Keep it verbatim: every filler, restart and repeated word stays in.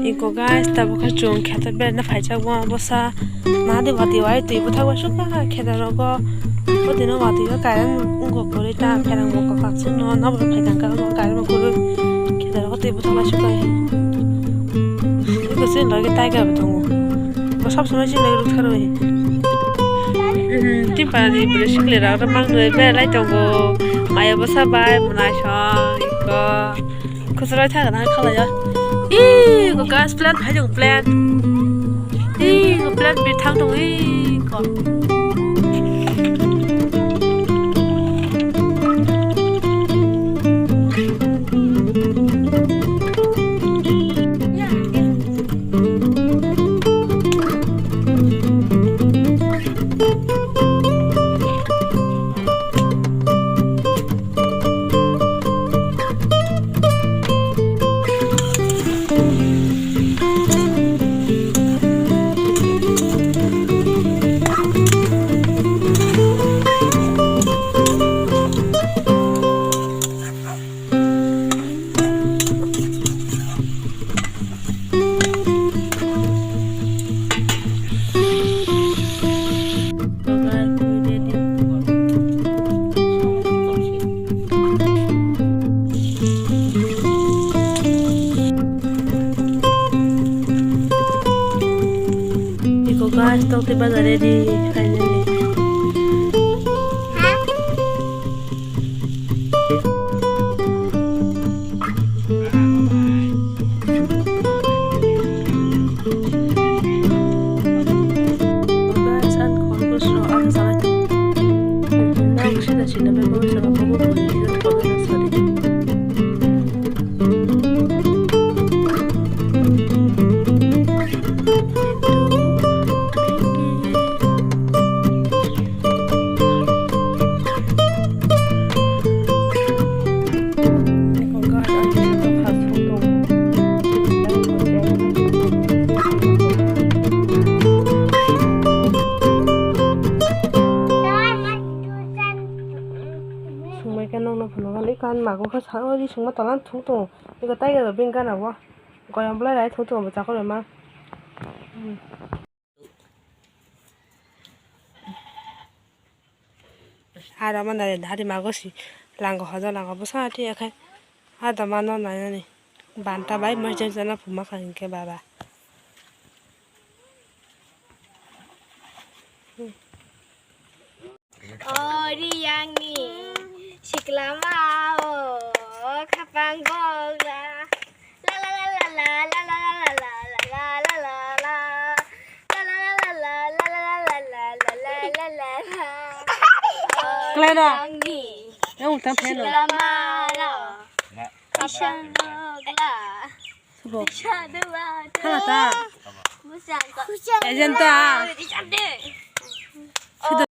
Iko guys, tabuk khe chwng kheto berna phaijak bo bwsa nadi watwi wai twi bwthak bai sukha kheto rogo. Bwtwino watwi o current wngkha kwrwi ta pherang bo kwkhak chwngno nabo phai thangkha omo current bo kwrwi kheto rogo twi bwthak bai sukha. Iko chwng logi tiger bo tongo. Bo sab samai chwng logi rwkha rwi. Timpani bwrwi sikli rok mang nui berai tongo. Maya bwsa bai mwnai song iko. Khosroi thangna khalai o. Ih, ko gas plant phai jong plant. Ih, ko plant bi thang tong ih ko. Iko guys, tokti baja ready finally. Guys, ang khorgos rok ang salai tongo. Nang sida sida bai bo salai bo bo bo bo bo bo salai. Sungbai khe nokno phunukgo, iko ani mago khe sa ori sungma tola thung tongo. Iko tiger rok bini gana o goyam belai rai thung tongo bwsakhe ma. Aro manda hari mago si lango hodo lango bwsa ati ekhai. Ado mano nainani banta bai mojang jana phuma kha hinkhe baba. O riyangni siklama o khapang bokla. La la la la la la la la la la la la la la. La la la la la la la la la la la la la. Kleno. Yang utang pheno. Siklama no. Isang bokla. Subo. Isang dua. Hana ta. Musang ko. Agent ta. Isang de.